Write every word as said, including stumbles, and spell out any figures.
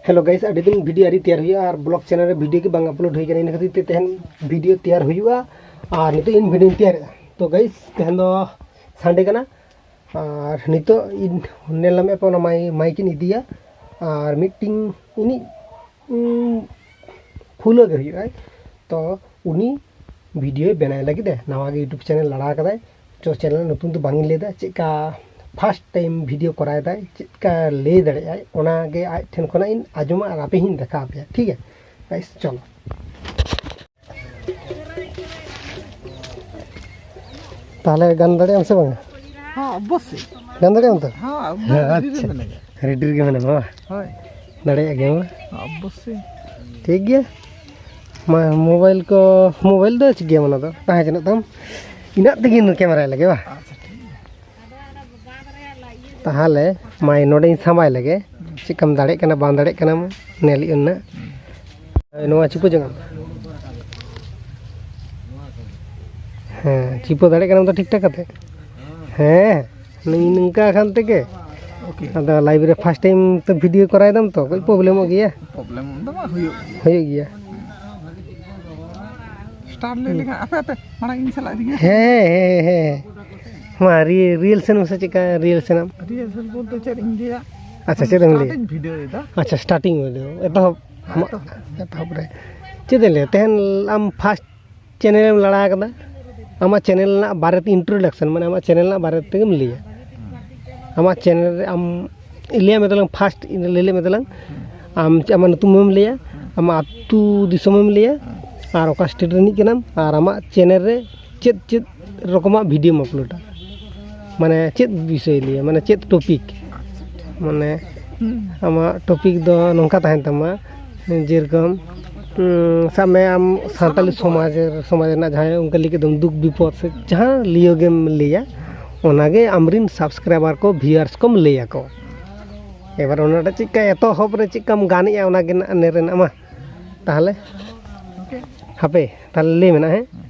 Hello guys, ᱟᱹᱰᱤ ᱫᱤᱱ video ᱟᱹᱣᱨᱤ ᱛᱮᱭᱟᱨ ᱦᱩᱭᱩᱜᱼᱟ ᱟᱨ vlog channel ᱨᱮ video ᱜᱮ ᱵᱟᱝ upload ᱦᱩᱭ ᱠᱟᱱᱟ, ᱤᱱᱟᱹ ᱠᱷᱟᱹᱛᱤᱨ ᱛᱮ ᱛᱮᱦᱮᱧ video ᱛᱮᱭᱟᱨ ᱦᱩᱭᱩᱜᱼᱟ᱾ ᱟᱨ ᱱᱤᱛᱚᱜ ᱤᱧ video ᱧ ᱛᱮᱭᱟᱨᱮᱜᱼᱟ᱾ ᱛᱚ guys, ᱛᱮᱦᱮᱧ ᱫᱚ Sunday ᱠᱟᱱᱟ ᱟᱨ ᱱᱤᱛᱚᱜ ᱤᱧ ᱧᱮᱞ ᱧᱟᱢᱮᱫ ᱯᱮ ᱚᱱᱟ ᱢᱟᱭ-, mic ᱤᱧ ᱤᱫᱤᱭᱟ ᱟᱨ ᱢᱤᱫᱴᱤᱝ ᱤᱧᱤᱡ, ᱩᱸ, ᱯᱷᱩᱞᱟᱹ ᱜᱮ ᱦᱩᱭᱩᱜᱼᱟᱭ᱾ ᱛᱚ ᱩᱱᱤ video ᱵᱮᱱᱟᱣ ᱞᱟᱹᱜᱤᱫ ᱮ ᱱᱟᱣᱟ ᱜᱮ YouTube channel ᱞᱟᱲᱟ ᱠᱟᱫᱟᱭ᱾ ᱪᱚ channel ᱧᱩᱛᱩᱢ ᱫᱚ ᱵᱟᱝ ᱤᱧ ᱞᱟᱹᱭᱫᱟ, ᱪᱮᱫᱠᱟ first time video ᱠᱚᱨᱟᱣ ᱫᱟᱭ, ᱪᱮᱫᱠᱟ ᱞᱟᱹᱭ ᱫᱟᱲᱮᱭᱟᱜᱼᱟᱭ, ᱚᱱᱟ ᱜᱮ ᱟᱡ ᱴᱷᱮᱱ ᱠᱷᱚᱱᱟᱜ ᱤᱧ ᱟᱸᱡᱚᱢᱟ ᱟᱨ ᱟᱯᱮ ᱦᱚᱸᱧ ᱫᱮᱠᱷᱟᱣ ᱟᱯᱮᱭᱟ, ᱴᱷᱤᱠ ᱜᱮᱭᱟ guys, ᱪᱚᱞᱚ᱾ ᱛᱟᱦᱚᱞᱮ ᱜᱟᱱ ᱫᱟᱲᱮᱭᱟᱜ ᱟᱢ ᱥᱮ ᱵᱟᱝᱟ? ᱦᱮᱸ, ᱚᱵᱚᱥᱥᱳᱭ᱾ ᱜᱟᱱ ᱫᱟᱲᱮᱭᱟᱜ ᱟᱢ ᱛᱚ? ᱦᱮᱸ, ᱦᱮᱸ, ᱮᱠᱫᱚᱢ ready ᱨᱮ ᱟᱪᱪᱷᱟ᱾ ᱢᱮᱱᱟᱹᱧᱟ᱾ Ready ᱨᱮᱜᱮ ᱢᱮᱱᱟᱢᱟ ᱵᱟᱝ? ᱦᱳᱭ᱾ ᱫᱟᱲᱮᱭᱟᱜ ᱜᱮᱭᱟᱢ ᱵᱟᱝ? ᱚᱵᱚᱥᱥᱳᱭ᱾ ᱴᱷᱤᱠ ᱜᱮᱭᱟ᱾ ᱢᱟ, mobile ᱠᱚ, mobile ᱫᱚ ᱪᱤᱠᱟᱹᱭᱟᱢ, ᱚᱱᱟ ᱫᱚ ᱛᱟᱦᱮᱸ ᱦᱚᱪᱚᱱᱚᱜ ᱛᱟᱢ᱾ ᱤᱱᱟᱹᱜ ᱛᱮᱜᱮ ᱱᱩ camera ᱞᱮᱜᱮ ᱵᱟᱝ? ᱟᱪᱪᱷᱟ, ᱴᱷᱤᱠ ᱜᱮᱭᱟ᱾ ᱛᱟᱦᱚᱞᱮ ᱢᱟᱭ ᱱᱚᱰᱮᱧ ᱥᱟᱢᱵᱟᱭ ᱞᱮᱜᱮ, ᱪᱮᱫᱠᱟᱢ ᱫᱟᱲᱮᱜ ᱠᱟᱱᱟ ᱵᱟᱝ ᱫᱟᱲᱮᱜ ᱠᱟᱱᱟᱢ, ᱧᱮᱞ ᱦᱩᱭᱩᱜᱼᱟ ᱱᱟᱜ᱾ ᱱᱚᱣᱟ ᱪᱤᱯᱟᱹ ᱡᱟᱸᱜᱟ᱾ ᱦᱮᱸ, ᱪᱤᱯᱟᱹ ᱫᱟᱲᱮᱜ ᱠᱟᱱᱟᱢ ᱛᱚ ᱴᱷᱤᱠ ᱴᱷᱟᱠ ᱠᱟᱛᱮ? ᱦᱮᱸ, ᱱᱤ-, ᱱᱤᱝᱠᱟ ᱠᱷᱟᱱ ᱛᱮᱜᱮ᱾ OK᱾ ᱟᱫᱚ live ᱨᱮ first time ᱛᱚ video ᱠᱚᱨᱟᱣ ᱫᱟᱢ ᱛᱚ, ᱠᱟᱹᱡ problem ᱚᱜ ᱜᱮᱭᱟ᱾ Problem ᱫᱚ ᱵᱟᱝ ᱦᱩᱭᱩᱜ ᱜᱮᱭᱟ᱾ ᱦᱩᱭᱩᱜ ᱜᱮᱭᱟ᱾ Start ᱞᱟᱹᱭ ᱞᱮᱠᱷᱟᱱ, ᱟᱯᱮ, ᱟᱯᱮ, ᱢᱟᱲᱟᱝ ᱤᱧ ᱥᱟᱞᱟᱜ ᱤᱫᱤ ᱜᱮᱭᱟ᱾ ᱦᱮᱸ, ᱦᱮᱸ, ᱦᱮᱸ᱾ ᱢᱟ, ᱨᱤ-, rehearsal ᱢᱮᱥᱮ, ᱪᱮᱫᱠᱟ rehearsal ᱟᱢ? Rehearsal ᱵᱚᱞᱛᱮ ᱪᱮᱫ ᱤᱧ ᱞᱟᱹᱭᱟ? ᱟᱪᱪᱷᱟ, ᱪᱮᱫ ᱮᱢ ᱞᱟᱹᱭᱟ? Start ᱤᱧ video ᱮᱫᱟ᱾ ᱟᱪᱪᱷᱟ, starting video, ᱮᱛᱚᱦᱚᱵ, ᱟᱢᱟᱜ ᱮᱛᱚᱦᱚᱵ᱾ ᱮᱛᱚᱦᱚᱵ ᱨᱮ᱾ ᱪᱮᱫ ᱮᱢ ᱞᱟᱹᱭᱟ? ᱛᱮᱦᱮᱧ ᱟᱢ first channel ᱮᱢ ᱞᱟᱲᱟ ᱟᱠᱟᱫᱟ, ᱟᱢᱟᱜ channel ᱨᱮᱱᱟᱜ ᱵᱟᱨᱮᱛᱮ introduction, ᱢᱟᱱᱮ ᱟᱢᱟᱜ channel ᱨᱮᱱᱟᱜ ᱵᱟᱨᱮ ᱛᱮᱜᱮᱢ ᱞᱟᱹᱭᱟ᱾ ᱟᱢᱟᱜ channel ᱨᱮ ᱟᱢ ᱞᱟᱹᱭᱟᱜ ᱢᱮ ᱛᱟᱞᱟᱝ, first ᱞᱟᱹᱭ ᱞᱮᱫ ᱢᱮ ᱛᱟᱞᱟᱝ, ᱟᱢ ᱪᱮᱫ ᱟᱢᱟᱜ ᱧᱩᱛᱩᱢ ᱮᱢ ᱞᱟᱹᱭᱟ, ᱟᱢᱟᱜ ᱟᱹᱛᱩ ᱫᱤᱥᱚᱢ ᱮᱢ ᱞᱟᱹᱭᱟ, ᱟᱨ ᱚᱠᱟ state ᱨᱤᱱᱤᱡ ᱠᱟᱱᱟᱢ, ᱟᱨ ᱟᱢᱟᱜ channel ᱨᱮ ᱪᱮᱫ ᱪᱮᱫ ᱨᱚᱠᱚᱢᱟᱜ video ᱮᱢ uploadᱟ, ᱢᱟᱱᱮ ᱪᱮᱫ ᱵᱤᱥᱚᱭ ᱞᱟᱹᱭᱟ, ᱢᱟᱱᱮ ᱪᱮᱫ topic, ᱢᱟᱱᱮ ᱦᱩᱸ᱾ ᱟᱢᱟᱜ topic ᱫᱚ ᱱᱚᱝᱠᱟ ᱛᱟᱦᱮᱱ ᱛᱟᱢᱟ, ᱡᱮᱨᱚᱠᱚᱢ, ᱩᱸ, ᱥᱟᱵ ᱢᱮ ᱟᱢ ᱥᱟᱱᱛᱟᱞᱤ ᱥᱟᱱᱟᱢ ᱠᱚ᱾ ᱥᱚᱢᱟᱡᱽ, ᱥᱚᱢᱟᱡᱽ ᱨᱮᱱᱟᱜ ᱡᱟᱦᱟᱸᱭ ᱚᱱᱠᱟ ᱞᱟᱹᱭ ᱠᱮᱫ ᱫᱚᱢ ᱫᱩᱠ ᱵᱤᱯᱚᱫ ᱥᱮ ᱡᱟᱦᱟᱸ ᱞᱤᱭᱟᱹ ᱜᱮᱢ ᱞᱟᱹᱭᱟ, ᱚᱱᱟᱜᱮ ᱟᱢᱨᱤᱱ subscriber ᱠᱚ, viewers ᱠᱚᱢ ᱞᱟᱹᱭ ᱟᱠᱚ᱾ ᱮᱵᱟᱨ ᱚᱱᱟᱴᱟᱜ ᱪᱮᱫᱠᱟ ᱮᱛᱚᱦᱚᱵ ᱨᱮ ᱪᱮᱫᱠᱟᱢ ᱜᱟᱱᱮᱜᱼᱟ, ᱚᱱᱟᱜᱮ ᱱᱟᱜ ᱱᱮ ᱨᱮᱱᱟᱜ ᱢᱟ᱾ ᱛᱟᱦᱚᱞᱮ OK᱾ ᱦᱟᱯᱮ, ᱛᱟᱦᱚᱞᱮ ᱞᱟᱹᱭ ᱢᱮ ᱱᱟᱜ, ᱦᱮᱸ? ᱦᱩᱸ᱾